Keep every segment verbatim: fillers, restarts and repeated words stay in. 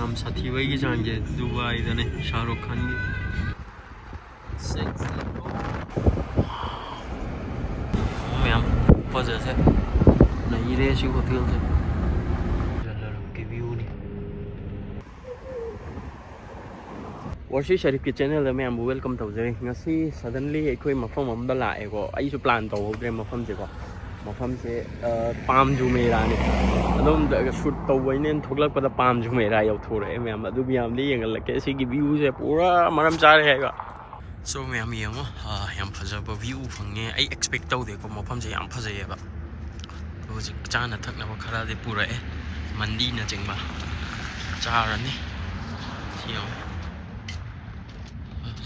ꯌꯥꯝ ꯁꯥꯊꯤꯕꯒꯤ ꯆꯥꯡꯁꯦ ꯗꯨꯕꯥꯏꯗꯅꯦ, ꯁꯥꯍꯔꯨꯈ ꯈꯥꯟꯒꯤ꯫ ꯃꯌꯥꯝ ꯐꯖꯁꯦ꯫ ꯅꯩꯔꯦ ꯁꯤ ꯍꯣꯇꯦꯜꯁꯦ꯫ ꯖꯂꯔꯨꯛꯀꯤ ꯚ꯭ꯌꯨꯅꯤ꯫ ꯋꯥꯔꯁꯤ ꯁꯔꯤꯐꯀꯤ ꯆꯦꯅꯦꯜꯗ ꯃꯌꯥꯝꯕꯨ ꯋꯦꯜꯀꯝ ꯇꯧꯖꯔꯤ꯫ ꯉꯁꯤ ꯁꯗꯟꯂꯤ ꯑꯩꯈꯣꯏ ꯃꯐꯝ ꯑꯃꯗ ꯂꯥꯛꯑꯦꯀꯣ꯫ ꯑꯩꯁꯨ ꯄ꯭ꯂꯥꯟ ꯇꯧꯍꯧꯗ꯭ꯔꯦ ꯃꯐꯝꯁꯦꯀꯣ꯫ ꯃꯐꯝꯁꯦ, ꯑ, ꯄꯥꯝ ꯖꯨꯃꯦꯔꯥꯅꯤ꯫ ꯑꯗꯣꯝꯗ ꯁꯨꯠ ꯇꯧꯕꯩꯅꯦꯅ ꯊꯣꯛꯂꯛꯄꯗ ꯄꯥꯝ ꯖꯨꯃꯦꯔꯥ ꯌꯧꯊꯣꯔꯛꯑꯦ ꯃꯌꯥꯝ꯫ ꯑꯗꯨ ꯃꯌꯥꯝꯗ ꯌꯦꯡꯍꯜꯂꯛꯀꯦ꯫ ꯁꯤꯒꯤ ꯚ꯭ꯌꯨꯁꯦ ꯄꯨꯔꯥ ꯃꯔꯝ ꯆꯥꯔꯦ ꯍꯥꯏꯕ꯫ So ꯃꯌꯥꯝ ꯌꯦꯡꯉꯣ, ꯑ, ꯌꯥꯝ ꯐꯖꯕ ꯚ꯭ꯌꯨ ꯐꯪꯉꯦ꯫ ꯑꯩ ꯑꯦꯛꯁꯄꯦꯛ ꯇꯧꯗꯦꯀꯣ ꯃꯐꯝꯁꯦ ꯌꯥꯝ ꯐꯖꯩꯌꯦꯕ꯫ ꯍꯧꯖꯤꯛ ꯆꯥꯅ ꯊꯛꯅꯕ ꯈꯔꯗꯤ ꯄꯨꯔꯛꯑꯦ, ꯃꯟꯗꯤꯅꯆꯤꯡꯕ ꯆꯥꯔꯅꯤ꯫ ꯁꯤ ꯌꯦꯡꯉꯣ꯫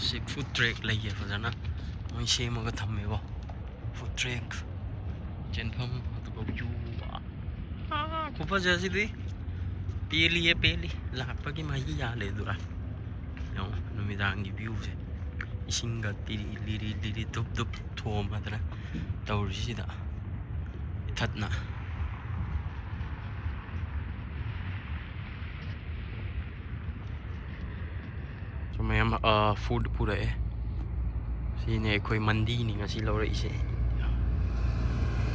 ꯁꯤ ꯐꯨꯗ ꯇ꯭ꯔꯦꯛ ꯂꯩꯌꯦ ꯐꯖꯅ, ꯃꯣꯏ ꯁꯦꯝꯃꯒ ꯊꯝꯃꯦꯀꯣ꯫ ꯐꯨꯗ ꯇ꯭ꯔꯦꯛ ꯆꯦꯟꯐꯝ, ꯑꯗꯨꯒ ꯚ꯭ꯌꯨ, ꯑꯥ, ꯈꯨꯐꯖꯁꯤꯗꯤ꯫ ꯄꯦꯜꯂꯤꯌꯦ, ꯄꯦꯜꯂꯤ꯫ ꯂꯥꯛꯄꯒꯤ ꯃꯍꯩ ꯌꯥꯜꯂꯦ ꯑꯗꯨꯔꯥ꯫ ꯌꯦꯡꯉꯣ, ꯅꯨꯃꯤꯗꯥꯡꯒꯤ ꯚ꯭ꯌꯨꯁꯦ꯫ ꯏꯁꯤꯡꯒ ꯇꯤꯔꯤ ꯂꯤꯔꯤ ꯂꯤꯔꯤ ꯙꯨꯞ ꯙꯨꯞ ꯊꯣꯝꯃꯗꯅ ꯇꯧꯔꯤꯁꯤꯗ ꯏꯊꯠꯅ꯫ So ꯃꯌꯥꯝ, ꯑ, ꯐꯨꯗ ꯄꯨꯔꯛꯑꯦ꯫ ꯁꯤꯅꯦ ꯑꯩꯈꯣꯏ ꯃꯟꯗꯤꯅꯤ ꯉꯁꯤ ꯂꯧꯔꯛꯏꯁꯦ꯫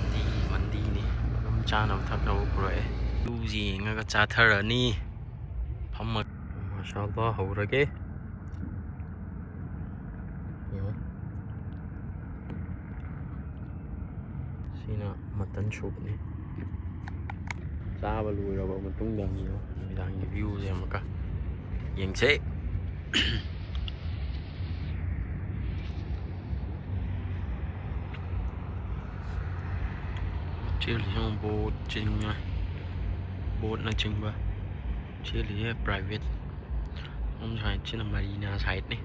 ꯃꯟꯗꯤ, ꯃꯟꯗꯤꯅꯤ꯫ ꯑꯗꯨꯝ ꯆꯥꯅꯕ ꯊꯛꯅꯕ ꯄꯨꯔꯛꯑꯦ꯫ ꯚ꯭ꯌꯨꯁꯤ ꯌꯦꯡꯉꯒ ꯆꯥꯊꯔꯅꯤ꯫ ꯐꯝꯃ-, ꯃꯁꯥꯂꯥ ꯍꯧꯔꯒꯦ꯫ ꯌꯦꯡꯉꯣ꯫ ꯁꯤꯅ ꯃꯇꯟ ꯁꯨꯞꯅꯤ꯫ ꯆꯥꯕ ꯂꯣꯏꯔꯕ ꯃꯇꯨꯡꯗ ꯌꯦꯡꯉꯣ, ꯅꯨꯃꯤꯗꯥꯡꯒꯤ ꯚ꯭ꯌꯨꯁꯦ ꯑꯃꯨꯛꯀ ꯌꯦꯡꯁꯦ꯫ ꯆꯦꯜꯂꯤꯁꯦ ꯑꯃꯨꯛ ꯕꯣꯠ ꯆꯤꯡꯉꯦ, ꯕꯣꯠꯅꯆꯤꯡꯕ ꯆꯦꯜꯂꯤꯁꯦ ꯄ꯭ꯔꯥꯏꯚꯦꯠ꯫ ꯑꯁꯣꯝ ꯁꯥꯏꯠꯁꯤꯅ ꯃꯔꯤꯅꯥ ꯁꯥꯏꯠꯅꯤ꯫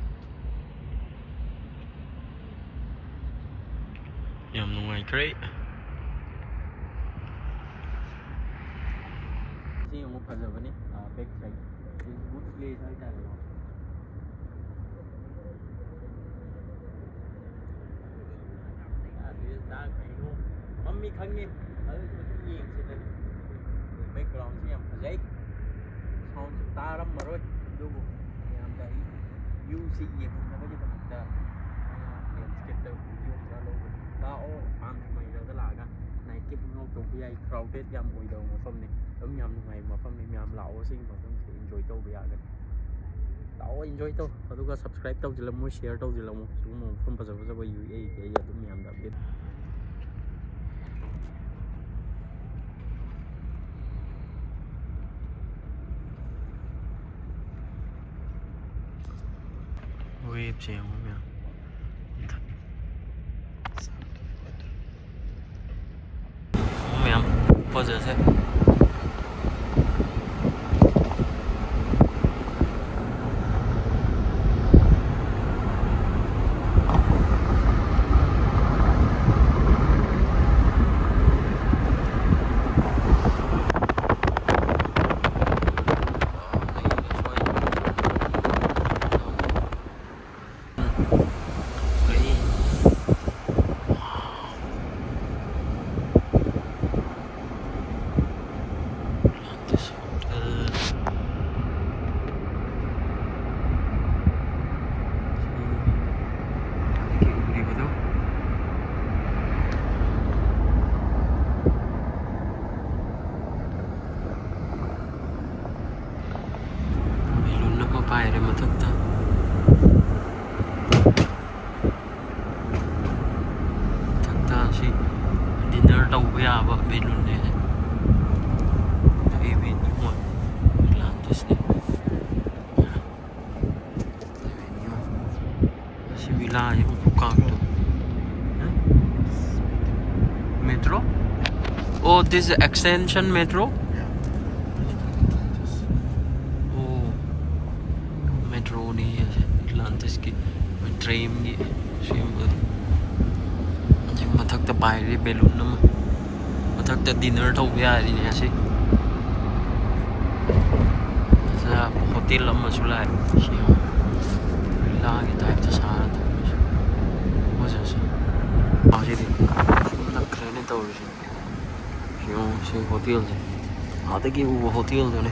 ꯌꯥꯝ ꯅꯨꯡꯉꯥꯏꯈ꯭ꯔꯦ꯫ ꯁꯤ ꯑꯃꯨꯛ ꯐꯖꯕꯅꯤ, ꯑꯥ, back side꯫ ꯁꯤ good place ꯍꯥꯏꯇꯥꯔꯦꯀꯣ꯫ ꯑꯗꯨꯗ ꯇꯥꯈ꯭ꯔꯦ ꯏꯕꯨꯡ꯫ ꯃꯝꯃꯤ ꯈꯪꯉꯤ, ꯑꯗꯨꯁꯨ ꯑꯗꯨꯝ ꯌꯦꯡꯁꯤꯗꯅ꯫ Background ꯁꯤ ꯌꯥꯝ ꯐꯖꯩ꯫ Sound ꯁꯨ ꯇꯥꯔꯝꯃꯔꯣꯏ꯫ ꯑꯗꯨꯕꯨ ꯃꯌꯥꯝꯗ ꯑꯩ ꯚ꯭ꯌꯨꯁꯤ ꯌꯦꯡꯍꯟꯅꯕꯒꯤꯗꯃꯛꯇ ꯂꯦꯟꯁ꯭ꯀꯦꯞꯇ ꯚꯤꯗꯤꯑꯣ ꯈꯔ ꯂꯧꯕꯅꯤ꯫ ꯂꯥꯛꯑꯣ, ꯄꯥꯝ ꯃꯩꯔꯒ ꯂꯥꯛꯑꯒ ꯅꯥꯏꯠꯀꯤ ꯍꯦꯡ ꯑꯥꯎꯠ ꯇꯧꯕ ꯌꯥꯏ꯫ ꯀ꯭ꯔꯥꯎꯗꯦꯠ ꯌꯥꯝ ꯑꯣꯏꯗꯕ ꯃꯐꯝꯅꯤ, ꯑꯗꯨꯝ ꯌꯥꯝ ꯅꯨꯡꯉꯥꯏꯕ ꯃꯐꯝꯅꯤ꯫ ꯃꯌꯥꯝ ꯂꯥꯛꯑꯣ, ꯁꯤꯒꯤ ꯃꯐꯝꯁꯤꯗ ꯏꯟꯖꯣꯏ ꯇꯧꯕ ꯌꯥꯒꯅꯤ꯫ ꯂꯥꯛꯑꯣ, ꯏꯟꯖꯣꯏ ꯇꯧ, ꯑꯗꯨꯒ ꯁꯕꯁꯀ꯭ꯔꯥꯏꯕ ꯇꯧꯁꯤꯜꯂꯝꯃꯣ, ꯁꯤꯌꯔ ꯇꯧꯁꯤꯜꯂꯝꯃꯣ꯫ ꯁꯤꯒꯨꯝꯕ ꯃꯐꯝ ꯐꯖ ꯐꯖꯕ ꯌꯨ ꯑꯦ ꯏꯒꯤ ꯑꯩ ꯑꯗꯨꯝ ꯃꯌꯥꯝꯗ ꯑꯞꯗꯦꯠ꯫ ꯋꯦꯞꯁꯦ ꯌꯦꯡꯉꯣ ꯃꯌꯥꯝ꯫ ꯃꯌꯥꯝ ꯐꯖꯁꯦ꯫ ꯕꯦꯂꯨꯟ ꯑꯃ ꯄꯥꯏꯔꯦ ꯃꯊꯛꯇ꯫ ꯃꯊꯛꯇ ꯁꯤ ꯗꯤꯟꯅꯔ ꯇꯧꯕ ꯌꯥꯕ ꯕꯦꯂꯨꯟꯅꯦ꯫ ꯑꯩ ꯕꯦꯂꯨꯟ ꯑꯣꯏ꯫ ꯑꯦꯠꯂꯥꯟꯇꯤꯁꯅꯦ꯫ ꯁꯤ ꯚꯤꯂꯥꯁꯤ ꯑꯃꯨꯛ ꯈꯨꯀꯥꯛꯇꯣ꯫ Metro? Oh, this extension metro? ꯑꯣ, ꯃꯦꯇ꯭ꯔꯣꯅꯤ ꯑꯁꯦ, ꯑꯦꯠꯂꯥꯟꯇꯤꯁꯀꯤ ꯇ꯭ꯔꯦꯟꯒꯤ ꯁꯦꯝꯕꯗꯣ꯫ ꯍꯧꯖꯤꯛ ꯃꯊꯛꯇ ꯄꯥꯏꯔꯤ ꯕꯦꯂꯨꯟ ꯑꯃ꯫ ꯃꯊꯛꯇ ꯗꯤꯟꯅꯔ ꯇꯧꯕ ꯌꯥꯔꯤꯅꯦ ꯑꯁꯤ꯫ ꯐꯖꯕ ꯍꯣꯇꯦꯜ ꯑꯃꯁꯨ ꯂꯥꯛꯑꯦ꯫ ꯁꯤ ꯌꯦꯡꯉꯣ꯫ ꯚꯤꯂꯥꯒꯤ ꯇꯥꯏꯞꯇ ꯁꯥꯔ ꯊꯝꯃꯤꯁꯦ꯫ ꯐꯖꯁꯦ꯫ ꯑꯁꯤꯗꯤ ꯅꯛꯈ꯭ꯔꯦꯅꯦ ꯇꯧꯔꯤꯁꯦ꯫ ꯌꯦꯡꯉꯣ ꯁꯤ ꯍꯣꯇꯦꯜꯁꯦ꯫ ꯑꯥꯗꯒꯤ ꯎꯕ ꯍꯣꯇꯦꯜꯗꯨꯅꯦ꯫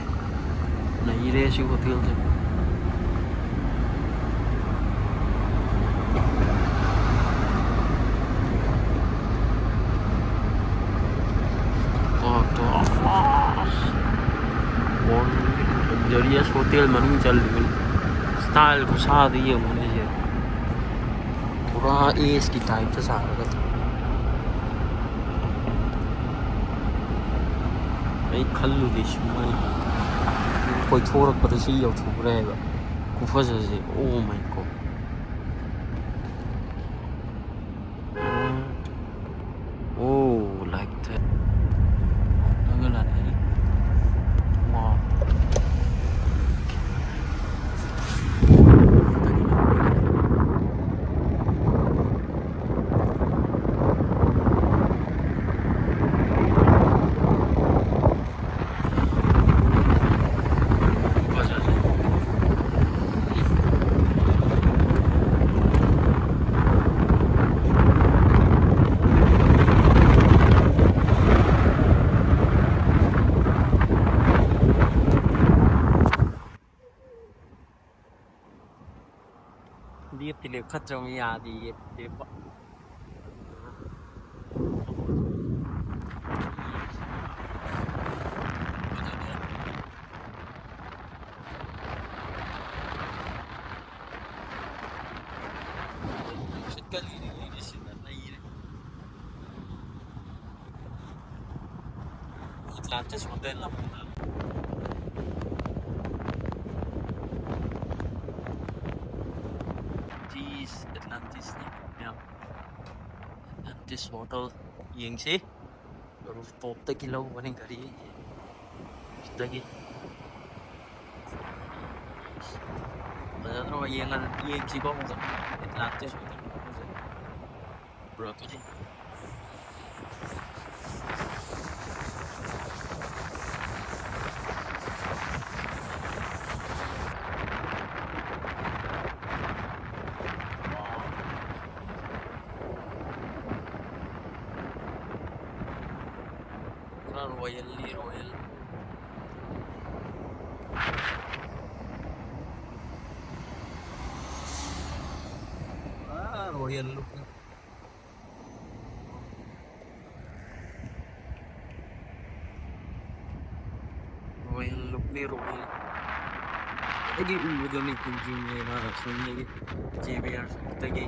ꯅꯩꯔꯦ ꯁꯤ ꯍꯣꯇꯦꯜꯁꯦ꯫ ꯀꯣ, ꯀꯣ, ꯑꯁ꯫ ꯂꯛꯖꯔꯤꯌꯁ ꯍꯣꯇꯦꯜ ꯃꯅꯨꯡ ꯆꯜꯂꯤꯕꯅꯤ꯫ ꯁ꯭ꯇꯥꯏꯜ ꯈꯨꯁꯥꯗ ꯌꯦꯡꯉꯨꯅꯦ ꯁꯦ꯫ ꯄꯨꯔꯥ ꯑꯦꯁꯀꯤ ꯇꯥꯏꯞꯇ ꯁꯥꯔꯒ꯫ ꯑꯩ ꯈꯜꯂꯨꯗꯦ ꯁꯨꯃꯥꯏꯅ꯫ ꯀꯣꯏꯊꯣꯔꯛꯄꯗ ꯁꯤ ꯌꯧꯊꯣꯛꯈ꯭ꯔꯦ ꯍꯥꯏꯕ꯫ ꯈꯨꯐꯖꯁꯦ, oh my God꯫ Oh, like that. ꯅꯪꯒ ꯂꯥꯛꯑꯦ꯫ Wow. ꯂꯦꯞꯇꯤ ꯂꯦꯞꯈꯠꯇ꯭ꯔꯕ ꯌꯥꯗꯦ, ꯂꯦꯞꯄ꯫ ꯅꯨꯡꯁꯤꯠꯀ ꯂꯤꯔꯤ ꯂꯤꯔꯤ ꯁꯤꯠꯂ ꯅꯩꯔꯦ꯫ ꯑꯦꯠꯂꯥꯟꯇꯤꯁ ꯍꯣꯇꯦꯜ ꯑꯃ꯫ ꯑꯦꯠꯂꯥꯟꯇꯤꯁ, ꯑꯦꯠꯂꯥꯟꯇꯤꯁꯅꯤ ꯃꯌꯥꯝ꯫ ꯑꯦꯠꯂꯥꯟꯇꯤꯁ ꯍꯣꯇꯦꯜ ꯌꯦꯡꯁꯤ꯫ ꯔꯨꯐꯇꯣꯞꯇꯒꯤ ꯂꯧꯕꯅꯤ ꯒꯥꯔꯤ꯫ ꯁꯤꯗꯒꯤ꯫ ꯐꯖꯗ꯭ꯔꯣ? ꯌꯦꯡꯉ-, ꯌꯦꯡꯁꯤꯀꯣ ꯑꯃꯨꯛꯀ꯫ ꯑꯦꯠꯂꯥꯟꯇꯤꯁ ꯍꯣꯇꯦꯜ ꯐꯖꯩ꯫ ꯄꯨꯔꯛꯀꯅꯤ꯫ ꯄꯨꯔꯥ ꯔꯣꯌꯦꯜꯂꯤ ꯔꯣꯌꯦꯜ꯫ Royal look ꯅꯤ, royal. ꯑꯩꯗꯤ ꯎꯕꯗꯅꯤ ꯀꯨꯝꯖꯨꯅꯦꯅ ꯁꯣꯝꯗꯒꯤ ꯖꯦ ꯕꯤ ꯑꯥꯔ ꯁꯛꯇꯒꯤ꯫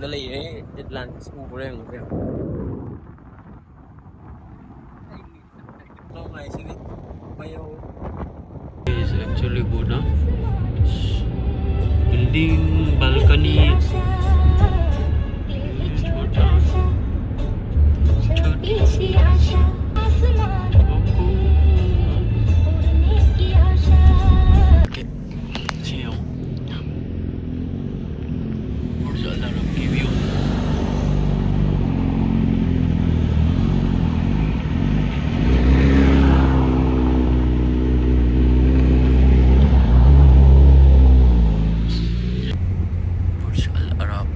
ꯗ ꯂꯩꯔꯦ, ꯑꯦꯠꯂꯥꯟꯇꯤꯁ ꯎꯕ꯭ꯔꯥ ꯌꯦꯡꯉꯨꯁꯦ꯫ Is actually good, huh? Building, balcony. छोटा, छोटी सी आशा। Okay. See you. Burj Al Arab ki view. Burj Al Arab.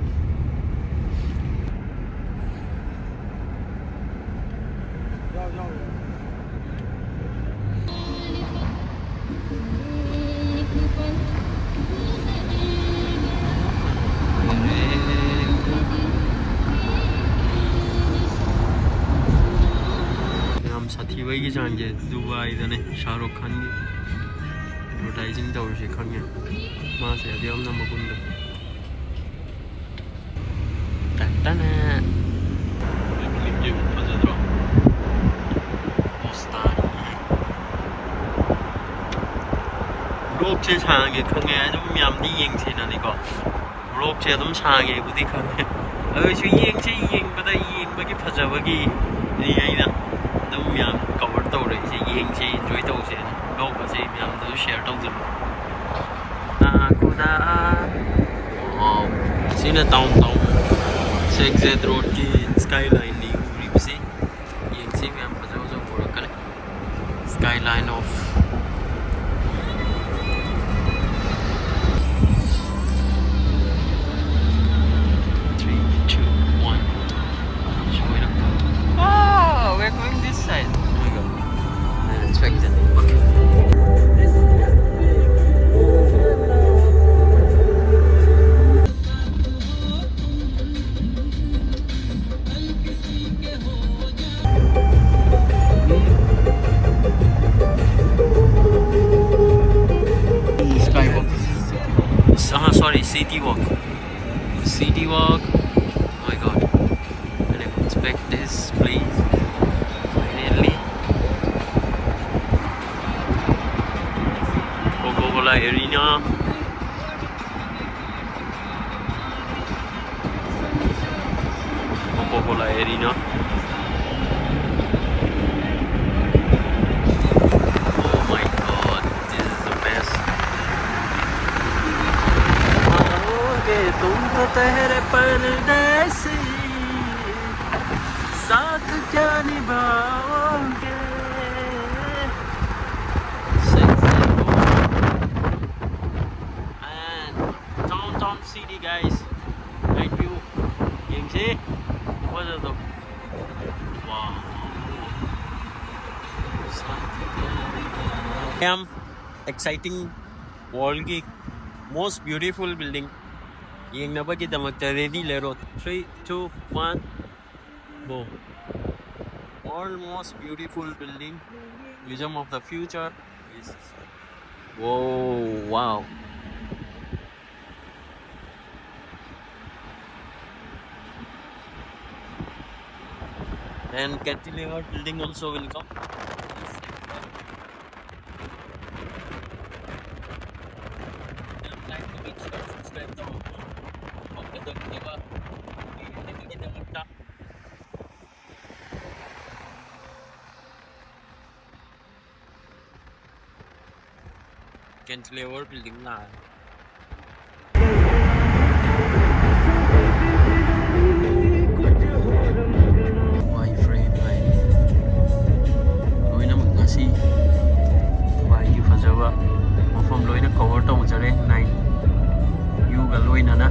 ꯌꯥꯝ ꯁꯥꯊꯤꯕꯒꯤ ꯆꯥꯡꯁꯦ ꯗꯨꯕꯥꯏꯗꯅꯦ, ꯁꯥꯍꯔꯨꯈ ꯈꯥꯟꯒꯤ ꯑꯦꯗꯚꯔꯇꯥꯏꯖꯤꯡ ꯇꯧꯔꯤꯁꯦ ꯈꯪꯉꯦ꯫ ꯃꯥꯁꯦ ꯑꯗꯨ ꯌꯥꯝꯅ ꯃꯒꯨꯟꯗꯣ꯫ ꯇꯟꯇꯅ꯫ ꯃꯣꯏ building ꯁꯦ ꯐꯖꯗ꯭ꯔꯣ? ꯄꯣꯁꯇꯥꯅꯤ ꯍꯥꯏ꯫ ꯕ꯭ꯂꯣꯛꯁꯦ ꯁꯥꯡꯉꯦ ꯈꯪꯉꯦ, ꯑꯗꯨꯝ ꯌꯥꯝꯗꯤ ꯌꯦꯡꯁꯦꯅꯅꯤꯀꯣ꯫ ꯕ꯭ꯂꯣꯛꯁꯦ ꯑꯗꯨꯝ ꯁꯥꯡꯉꯦꯕꯨꯗꯤ ꯈꯪꯉꯦ, ꯑꯗꯨ ꯑꯣꯏꯁꯨ ꯌꯦꯡꯁꯦ, ꯌꯦꯡꯕꯗ ꯌꯦꯡꯕꯒꯤ ꯐꯖꯕꯒꯤ ꯑꯩꯅ ꯑꯗꯨꯝ ꯌꯥꯝ ꯀꯕꯔ ꯇꯧꯔꯛꯏꯁꯦ꯫ ꯌꯦꯡꯁꯦ, ꯏꯟꯖꯣꯏ ꯇꯧꯁꯦꯅ ꯕ꯭ꯂꯣꯛ ꯑꯁꯤ ꯃꯌꯥꯝꯗꯁꯨ ꯁꯤꯌꯔ ꯇꯧꯖꯕ꯫ ꯂꯥꯛꯀꯨꯗ꯫ ꯋꯥꯎ꯫ ꯁꯤꯅ ꯗꯥꯎꯟ ꯇꯥꯎꯟ ꯁꯦꯛ ꯖꯦꯗ ꯔꯣꯗꯀꯤ ꯁ꯭ꯀꯥꯏ ꯂꯥꯏꯟꯅꯤ ꯎꯔꯤꯕꯁꯤ꯫ ꯌꯦꯡꯁꯤ ꯃꯌꯥꯝ, ꯐꯖ ꯐꯖꯕ ꯎꯔꯛꯀꯅꯤ꯫ Skyline of three, two, one. ꯁꯣꯏꯔꯛꯇꯕ꯫ Ah, we're going this side. Oh my God. I expected. Okay. City Walk. City Walk. Oh my God. I didn't expect this place. Finally. Coca-Cola Arena. Coca-Cola Arena. Oh my God, this is the best. आओगे तुम तो ठहरे परदेसी, साथ क्या निभाओगे? Sexy boy. And downtown city, guys. Night view. ꯌꯦꯡꯁꯤ꯫ ꯐꯖꯗ꯭ꯔꯣ? Wow. ꯌꯥꯝ exciting, worldꯒꯤ most beautiful building ꯌꯦꯡꯅꯕꯒꯤꯗꯃꯛꯇ ready ꯂꯩꯔꯣ꯫ Three, two, one, go. World most beautiful building, vision of the future. Whoa, wow. And cantilever building also will come. Like, comment, share, subscribe ꯇꯧꯔꯣ꯫ ꯃꯈꯥꯗ ꯎꯠꯂꯤꯕ ꯌꯦꯡꯅꯕꯒꯤꯗꯃꯛꯇ꯫ Cantilever building ꯂꯥꯛꯑꯦ꯫ ꯋꯥꯏ frame ꯍꯥꯏ꯫ ꯂꯣꯏꯅꯃꯛ ꯉꯁꯤ ꯗꯨꯕꯥꯏꯒꯤ ꯐꯖꯕ ꯃꯐꯝ ꯂꯣꯏꯅ cover ꯇꯧꯖꯔꯦ, night viewꯒ ꯂꯣꯏꯅꯅ꯫